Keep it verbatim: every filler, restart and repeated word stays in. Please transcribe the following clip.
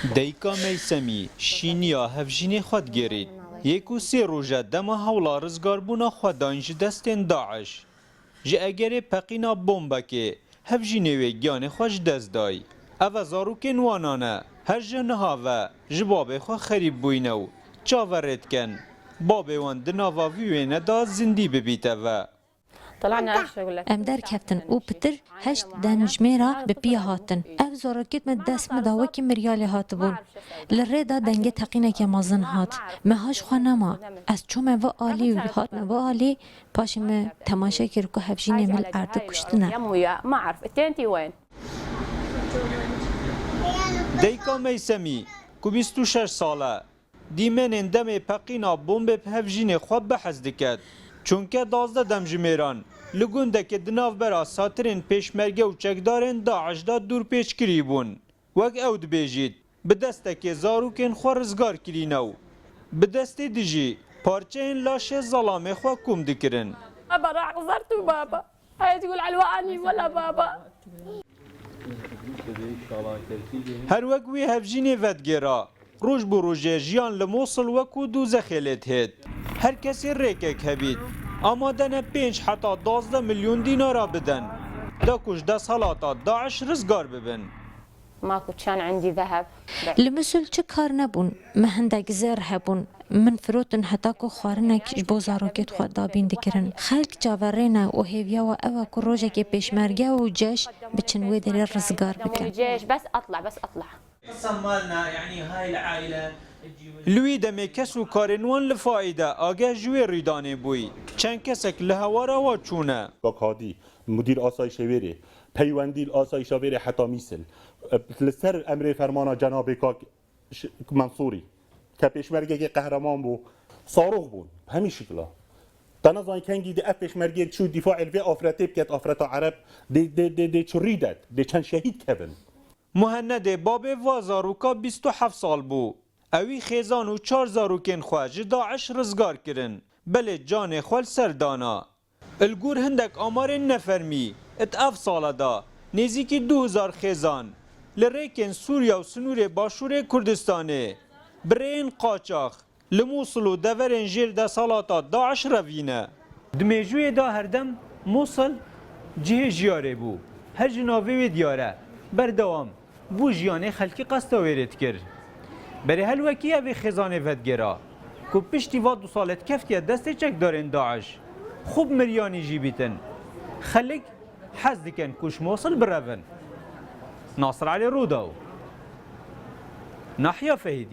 Dayika Meysemî şîniya hevjînê xwe digêrît. Yê ku sê roj e dema hewla rizgarbûna xwe dayîn ji destên DAIŞ. Ji egerê peqîna bombekê hevjînê wê giyanê xwe ji dest dayî. Ev e zarokên wan e. Her ji niha ve ji babê xwe xerîb bûyne û çaverê dikin. Babê wan di nava vî wêne de zindî bibîte ve. Em derkeftin û pitir heşt demjimêra bi pî hatin. Ev zarokêt me dest me da wekî miryalê hatibûn. Li rê de dengê teqîneke mezin hat. Me ha ji xwe nema. Ez çûme vê alî û hatme vê alî, paşê me temaşe kir ku hevjînê me li erdê kuştine. Dayika Meysemî ku bîst û şeş sal e, dîmenên demê peqîna bombê bi hevjînê xwe behs diket. Çunke duwazdeh demjimêran li gundekê di navbera satirên pêşmerge û çekdarên DAIŞ de dûrpêçkirî bûn. Wek ew dibêjît, bi destekê zarokên xwe rizgar kirîne û bi destê dijî parçeyên laşê zelamê xwe kom dikirin. بابا راح غزرت وبابا. هاي تقول على الواني ولا بابا. Her wek wî hevjînê vedigêra, roj bi rojê jiyan li Mosul wekû dozexê lê dihêt. Her kesê rêkek hebît, amade ne pênc heta duwazdeh milyon dînara bidin, da ku ji desthilata DAIŞ rizgar bibin. ماكو كان عندي ذهب. Li Musul çi kar nebûn, me hindek zêr hebûn. Min firotin heta ku xwarinek ji bo zarokêt xwe dabîn dikirin. Xelk çaverê ne û hêviya we ew e ku rojekê pêşmerge û ceş biçin wê derê rizgar bikin. الجيش بس اطلع، بس اطلع. Li wî demê kes û karên wan li faîde ageh ji wê rîdanê bûyî. Çend kesek li hewara wa çûne. Kak Hadî, mudîr asayîşê wêrê, peywendî li asayîşa wêrê heta Mîsil. Li ser emrê fermana cenabê Kak Ş-, Mensûrî, ke pêşmergekê qehreman bû, sarox bûn, bi hemî şikla. Te nezanî kengî di ev pêşmergê çû dîfaê li vê afretê biket, afreta Ereb, dê, dê, dê, dê çi rî det, dê çend şehîd kevin. Muhennedê babê va zaroka bîst û heft sal bû. Ewî xêzan û çar zarokên xwe ji DAIŞ rizgar kirin. Belê canê xwe li ser dana. Li gor hindek amarên nefermî, di ev sala de nêzîkî du hezar xêzan li rêkên Sûriya û sinûrê Başûrê Kurdistanê bi rêyên qaçax li Mûsil û deverên jêr desthilata DAIŞ revîne. Di mêjûyê de herdem Mûsil cihê jiyarê bû. Her ji navê wê diyar e. Berdewam bû jiyanê xelkî qesta wêrê dikir. Berê helwekî evê xêzanê vedigera ku piştî va du salê dikeftiye destê çekdarên DAIŞ, xwe bi miryanî jî bîtin. Xelk hez dikin ku ji Mosil birevin. Nasir Elî Rûdaw, Nahiya Fehîdiyê.